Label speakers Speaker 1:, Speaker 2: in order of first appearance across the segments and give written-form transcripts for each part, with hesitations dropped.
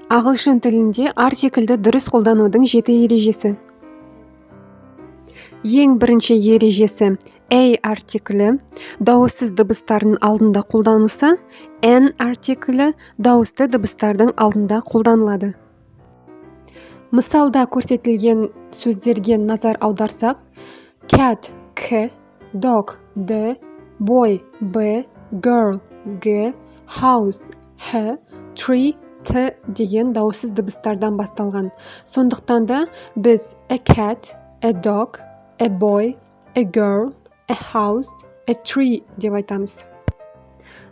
Speaker 1: Ағылшын тілінде артикльді дұрыс қолданудың 7 ережесі. Ең бірінші ережесі A артиклі дауыссыз дыбыстардың алдында қолданылса, N артиклі дауысты дыбыстардың алдында қолданылады. Мысалда көрсетілген сөздерге назар аударсақ, cat к, dog д, boy б, girl г, house х, tree т деген дауыссыз дыбыстардан басталған. Сондықтан да біз a cat, a dog, a boy, a girl, a house, a tree деп айтамыз.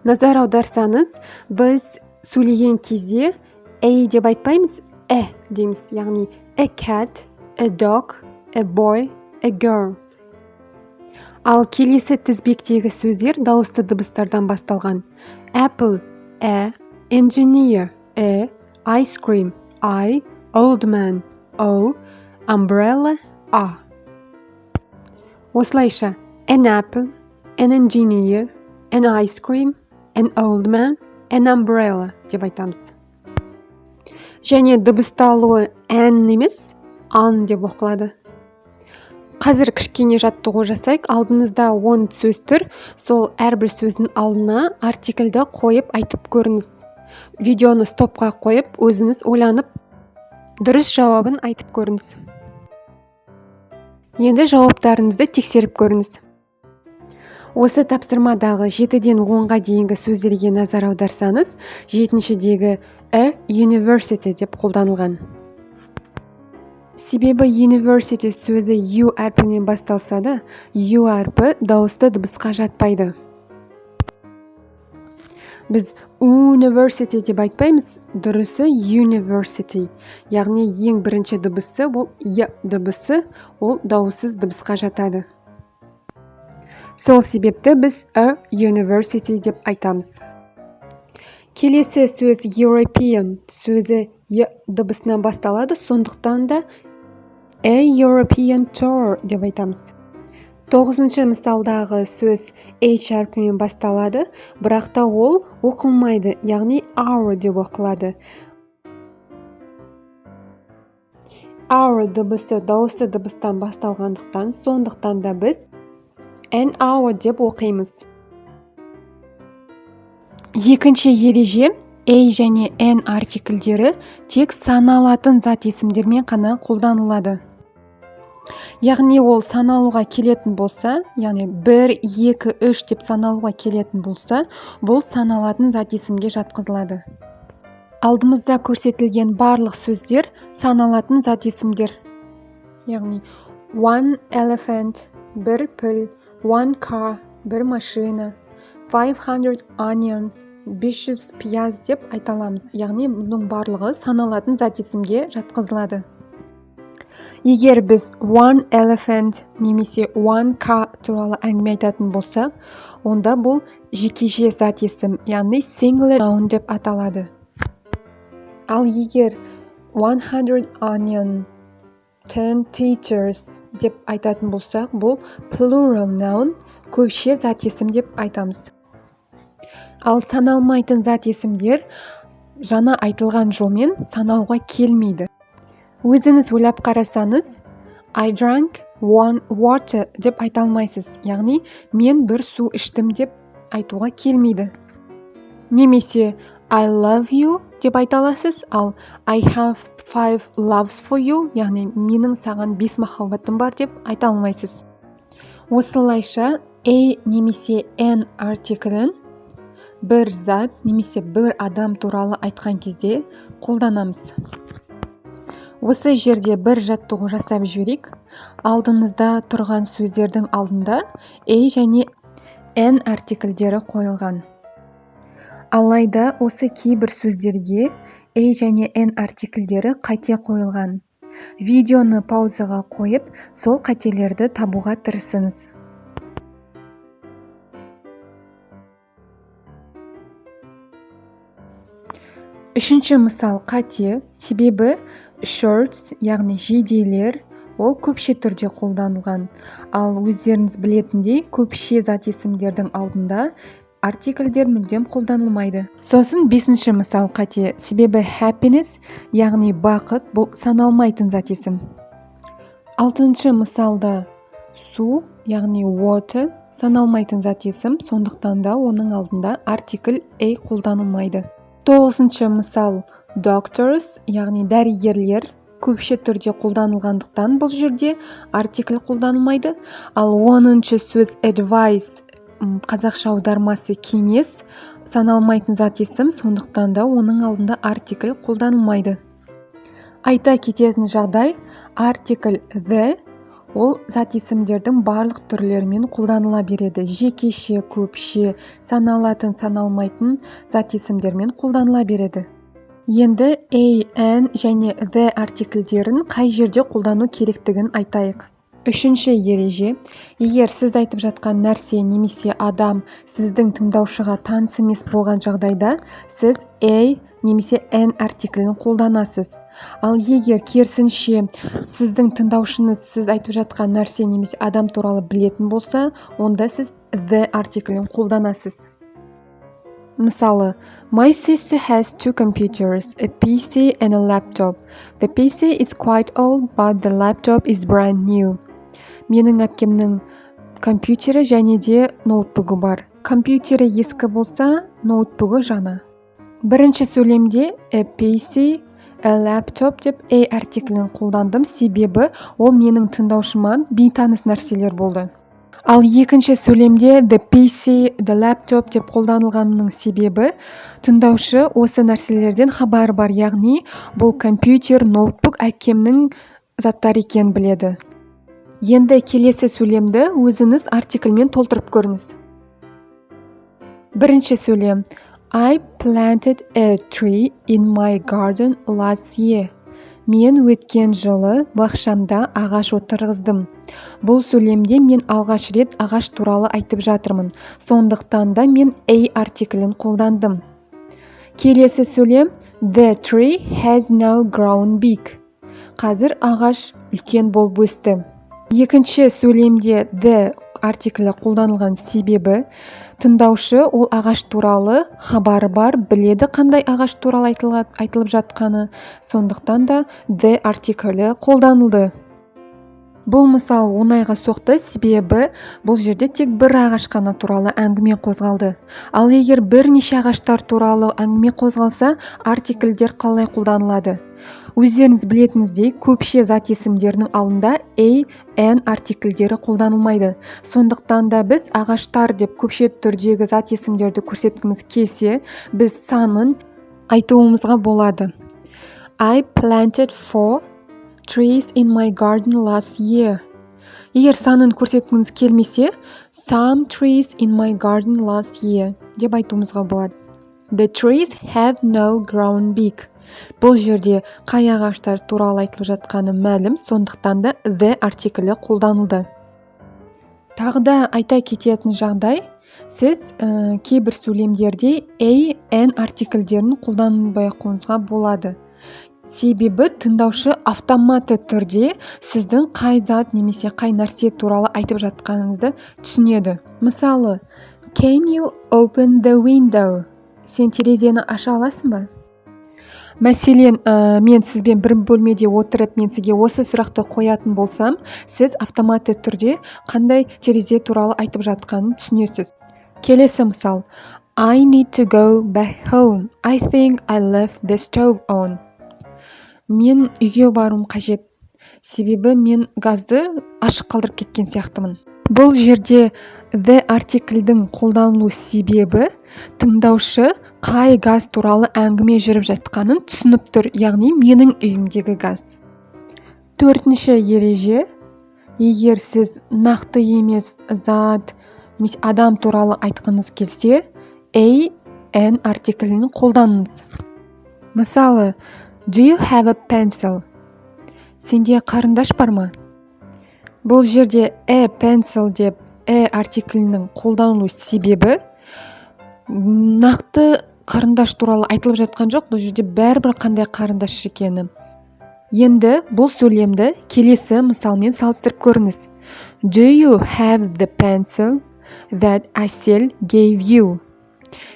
Speaker 1: Назар аударсаңыз, біз сөйлеген кезде a деп айтпаймыз, a дейміз, яғни a cat, a dog, a boy, a girl. Ал келесі тізбектегі сөздер дауысты дыбыстардан басталған. Apple a, engineer e, ice cream I, old man O, umbrella A. Осылайша an apple, an engineer, an ice cream, an old man, an umbrella деп айтамыз. Және дыбысталуы an емес, an деп оқылады. Қазір кішкене жаттығу жасайық. Алдыңызда 10 сөз тұр. Сол әрбір сөздің алдына артикльді қойып айтып көріңіз. Видеоны стопқа қойып, өзіңіз ойланып, дұрыс жауабын айтып көріңіз. Енді жауаптарыңызды тексеріп көріңіз. Осы тапсырмадағы 7-ден 10-ға дейінгі сөздерге назар аударсаңыз, 7-шідегі a university деп қолданылған. Себебі university сөзі u әрпімен басталса да, u әрпі дауысты дыбысқа жатпайды. Біз university деп айтпаймыз, дұрысы university. Яғни ең бірінші дыбысы ол е дыбысы, ол дауыссыз дыбысқа жатады. Сол себепті біз a university деп айтамыз. Келесі сөз European сөзі е дыбысынан басталады, сондықтан да a European tour деп айтамыз. 9-шы мысалдағы сөз H әрпімен басталады, бірақ та ол оқылмайды, яғни our деп оқылады. Our дыбысы дауысты дыбыстан басталғандықтан, сондықтан да біз an hour деп оқимыз. Екінші ереже A және N артикльдері тек саналатын зат есімдермен қана қолданылады. Яғни ол саналуға келетін болса, яғни 1, 2, 3 деп саналуға келетін болса, бұл саналатын зат есімге жатқызылады. Алдымызда көрсетілген барлық сөздер саналатын зат есімдер. Яғни one elephant, бір піл, one car, бір машина, 500 onions, 500 пияз деп айта аламыз. Яғни бұның барлығы саналатын зат есімге жатқызылады. Егер біз one elephant немесе one car туралы әңгіме айтатын болсақ, онда бұл жекеше зат есім, яғни singular noun деп аталады. Ал егер 100 onion, 10 teachers деп айтатын болсақ, бұл plural noun, көпше зат есім деп айтамыз. Ал саналмайтын зат есімдер жаңа айтылған жолмен саналуға келмейді. Өзіңіз ойлап қарасаңыз, I drank one water деп айта алмайсыз, яғни мен бір су іштім деп айтуға келмейді. Немесе I love you деп айта аласыз, ал I have 5 loves for you, яғни менің саған 5 махаббатым бар деп айта алмайсыз. Осылайша A немесе N артиклін бір зат немесе бір адам туралы айтқан кезде қолданамыз. Осы жерде бір жаттығу жасап жіберейік. Алдыңызда тұрған сөздердің алдында A және N артикльдері қойылған. Алайда осы кейбір сөздерге A және N артикльдері қате қойылған. Видеоны паузаға қойып, сол қателерді табуға тырысыңыз. Үшінші мысал қате, себебі shirts, яғни жейделер, ол көпше түрде қолданылған. Ал өздеріңіз білетіндей, көпше зат есімдердің алдында Артикльдер мүлдем қолданылмайды. Сосын бесінші мысал қате, себебі happiness, яғни бақыт, бұл саналмайтын зат есім. Алтыншы мысалда су, яғни water, саналмайтын зат есім, сондықтан да оның алдында артикль a қолданылмайды. Тоғызыншы мысал doctors, яғни дәрігерлер, көпше түрде қолданылғандықтан, бұл жерде артикль қолданылмайды. Ал 10-шы сөз advice, қазақша аудармасы кеңес, саналмайтын зат есім, сондықтан да оның алдында артикль қолданылмайды. Айта кететін жағдай: артикль the ол зат есімдердің барлық түрлерімен қолданыла береді, жекеше, көпше, саналатын, саналмайтын зат есімдермен қолданыла береді. Енді a, an және the артикльдерін қай жерде қолдану керектігін айтайық. Үшінші ереже: егер сіз айтып жатқан нәрсе немесе адам сіздің тыңдаушыға таныс емес болған жағдайда, сіз a немесе an артиклін қолданасыз. Ал егер керісінше, сіздің тыңдаушыңыз сіз айтып жатқан нәрсе немесе адам туралы білетін болса, онда сіз the артиклін қолданасыз. Мысалы, My sister has two computers, a PC and a laptop. The PC is quite old, but the laptop is brand new. Менің әпкемнің компьютері және де ноутбугі бар. Компьютері ескі болса, ноутбугі жаңа. Бірінші сөйлемде a PC, a laptop деп a артиклін қолдандым, себебі ол менің тыңдаушыма бейтаныс нәрселер болды. Ал екінші сөйлемде the PC, the laptop деп қолданылғанының себебі, тыңдаушы осы нәрселерден хабары бар, яғни бұл компьютер, ноутбук әпкемнің заттары екенін біледі. Енді келесі сөйлемді өзіңіз артикльмен толтырып көріңіз. Бірінші сөйлем: I planted a tree in my garden last year. Мен өткен жылы бақшамда ағаш отырғыздым. Бұл сөйлемде мен алғаш рет ағаш туралы айтып жатырмын, сондықтан да мен a артиклін қолдандым. Келесі сөйлем: The tree has now grown big. Қазір ағаш үлкен болып өсті. Екінші сөйлемде the артиклі қолданылған себебі, тыңдаушы ол ағаш туралы хабары бар, біледі қандай ағаш туралы айтылып жатқаны, сондықтан да the артиклі қолданылды. Бұл мысал оңайға соқты, себебі бұл жерде тек бір ағаш қана туралы әңгіме қозғалды. Ал егер бірнеше ағаштар туралы әңгіме қозғалса, артикльдер қалай қолданылады? Өздеріңіз білетіңіздей, көпше зат есімдерінің алдында a, an артикльдері қолданылмайды. Сондықтан да біз ағаштар деп көпше түрдегі зат есімдерді көрсеткіміз келсе, біз санын айтуымызға болады: I planted four trees in my garden last year. Егер санын көрсеткіңіз келмесе, some trees in my garden last year деп айтуымызға болады. The trees have now grown big. Бұл жерде қай ағаштар туралы айтылып жатқаны мәлім, сондықтан да the артиклі қолданылды. Тағы да айта кететін жағдай: сіз кейбір сөйлемдерде a, an артикльдерін қолданбай ақ қоюыңызға болады, себебі тыңдаушы автоматты түрде сіздің қай зат немесе қай нәрсе туралы айтып жатқаныңызды түсінеді. Мысалы, Can you open the window? Сен терезені аша аласың ба? Мәселен, мен сізбен бір бөлмеде отырып, мен сізге осы сұрақты қоятын болсам, сіз автоматты түрде қандай терезе туралы айтып жатқанын түсінесіз. Келесі мысал: I need to go back home. I think I left the stove on. Мен үйге баруым қажет, себебі мен газды ашық қалдырып кеткен сияқтымын. Бұл жерде the артикльдің қолданылу себебі, тыңдаушы қай газ туралы әңгіме жүріп жатқанын түсініп тұр, яғни менің үйімдегі газ. Төртінші ереже: егер сіз нақты емес зат немесе адам туралы айтқыңыз келсе, a, an артиклін қолданыңыз. Мысалы, Do you have a pencil? Сенде қарындаш бар ма? Бұл жерде a pencil деп a артиклінің қолданылу себебі, нақты қарындаш туралы айтылып жатқан жоқ, бұл жерде бәрібір қандай қарындаш екені. Енді бұл сөйлемді келесі мысалмен салыстырып көріңіз: Do you have the pencil that Asel gave you?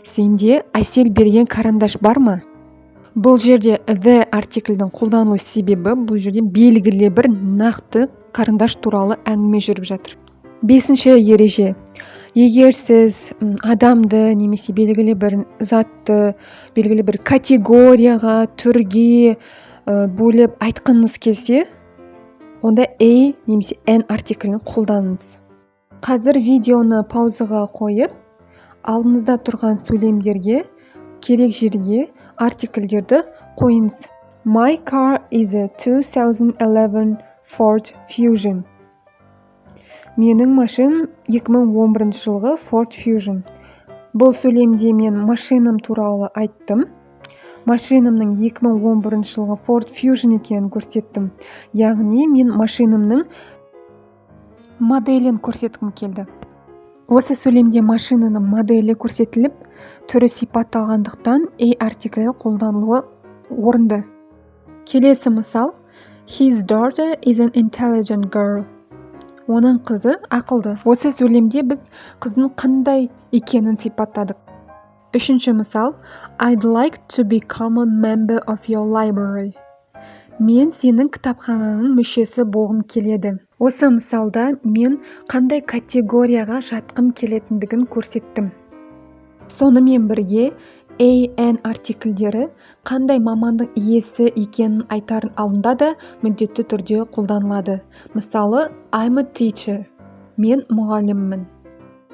Speaker 1: Сенде Әсел берген карандаш бар ма? Бұл жерде the артикльдің қолданылу себебі, бұл жерде белгілі бір нақты карандаш туралы әңгіме жүріп жатыр. Бесінші ереже. Егер сіз адамды немесе белгілі бір затты белгілі бір категорияға, түрге бөліп айтқыңыз келсе, онда a немесе an артиклін қолданыңыз. Қазір видеоны паузаға қойып, алдыңызда тұрған сөйлемдерге керек жерге артикльдерді қойыңыз. My car is a 2011 Ford Fusion. Менің машинам 2011 жылғы Ford Fusion. Бұл сөйлемде мен машинам туралы айттым. Машинамның 2011 жылғы Ford Fusion екенін көрсеттім. Яғни мен машинамның моделін көрсеткім келді. Осы сөйлемде машинаның моделі көрсетіліп, түрі сипатталғандықтан, a артиклі қолданылуы орынды. Келесі мысал: His daughter is an intelligent girl. Оның қызы ақылды. Осы сөйлемде біз қыздың қандай екенін сипаттадық. Үшінші мысал: I'd like to become a member of your library. Мен сенің кітапханаңның мүшесі болғым келеді. Осы мысалда мен қандай категорияға жатқым келетіндігін көрсеттім. Сонымен бірге a, an артикльдері қандай мамандық иесі екенін айтардың алдында да міндетті түрде қолданылады. Мысалы, I'm a teacher. Мен мұғаліммін.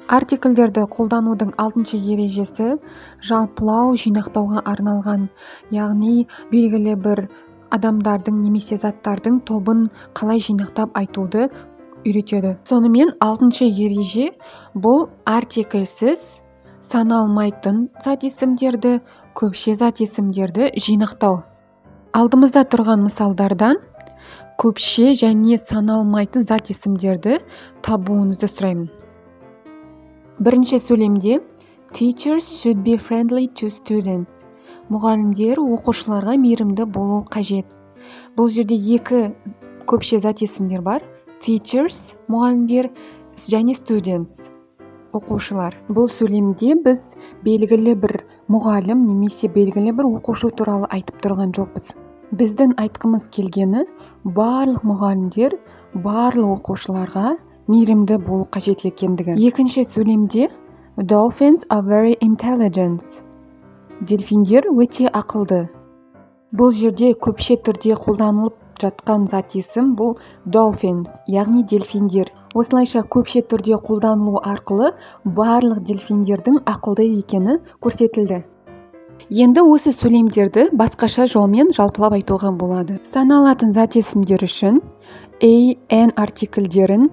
Speaker 1: Артикльдерді қолданудың алтыншы ережесі жалпылау, жинақтауға арналған, яғни белгілі бір адамдардың немесе заттардың тобын қалай жинақтап айтуды үйретеді. Сонымен, алтыншы ереже бұл артикльсіз саналмайтын зат есімдерді, көпше зат есімдерді жинақтау. Алдымызда тұрған мысалдардан көпше және саналмайтын зат есімдерді табуыңызды сұраймын. Бірінші сөйлемде: Teachers should be friendly to students. Мұғалімдер оқушыларға мейірімді болу қажет. Бұл жерде екі көпше зат есімдер бар: teachers — мұғалімдер және students — оқушылар. Бұл сөйлемде біз белгілі бір мұғалім немесе белгілі бір оқушы туралы айтып тұрған жоқпыз. Біздің айтқымыз келгені, барлық мұғалімдер барлық оқушыларға мейірімді болу қажет екендігі. Екінші сөйлемде: Dolphins are very intelligent. Дельфиндер өте ақылды. Бұл жерде көпше түрде қолданылып жатқан зат есім бұл dolphins, яғни дельфиндер. Осылайша, көпше түрде қолданылу арқылы барлық дельфиндердің ақылды екені көрсетілді. Енді осы сөйлемдерді басқаша жолмен жалпылап айтуға болады. Саналатын зат есімдер үшін a, an артикльдерін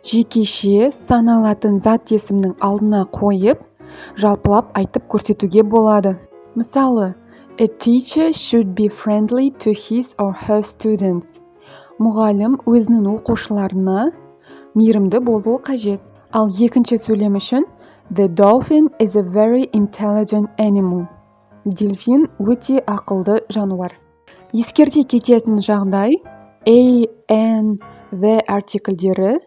Speaker 1: жекеше саналатын зат есімнің алдына қойып, жалпылап айтып көрсетуге болады. Мысалы, A teacher should be friendly to his or her students. Мұғалім өзінің оқушыларына мейірімді болуы қажет. Ал екінші сөйлем үшін: The dolphin is a very intelligent animal. Дельфин өте ақылды жануар. Ескерте кететін жағдай: a, an, the артикльдері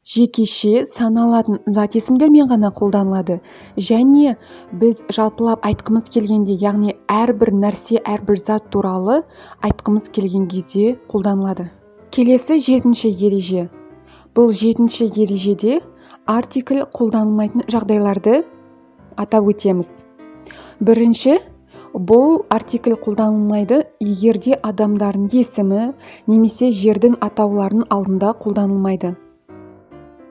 Speaker 1: жекеше саналатын зат есімдермен ғана қолданылады және біз жалпылап айтқымыз келгенде, яғни әрбір нәрсе, әрбір зат туралы айтқымыз келген кезде қолданылады. Келесі жетінші ереже. Бұл жетінші ережеде артикль қолданылмайтын жағдайларды атап өтеміз. Бірінші, бұл артикль қолданылмайды, егер де адамдардың есімі немесе жердің атауларының алдында қолданылмайды.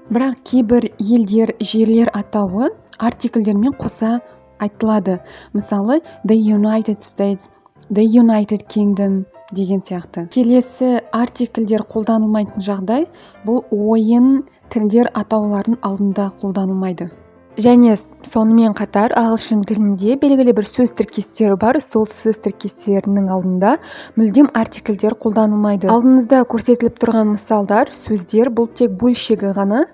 Speaker 1: Бірақ кейбір елдер, жерлер атауы артикльдермен қоса айтылады. Мысалы, the United States, the United Kingdom деген сияқты. Келесі артикльдер қолданылмайтын жағдай бұл ойын, тілдер атауларының алдында қолданылмайды. Және сонымен қатар ағылшын тілінде белгілі бір сөз тіркестері бар. Сол сөз тіркестерінің алдында мүлдем артикльдер қолданылмайды. Алдыңызда көрсетіліп тұрған мысалдар, сөздер бұл тек бөлшегі ғана,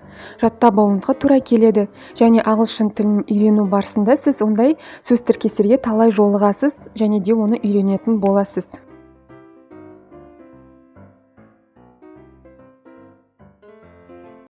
Speaker 1: жаттап алуыңызға тура келеді. Және ағылшын тілін үйрену барысында сіз ондай сөз тіркестерге талай жолығасыз және де оны үйренетін боласыз.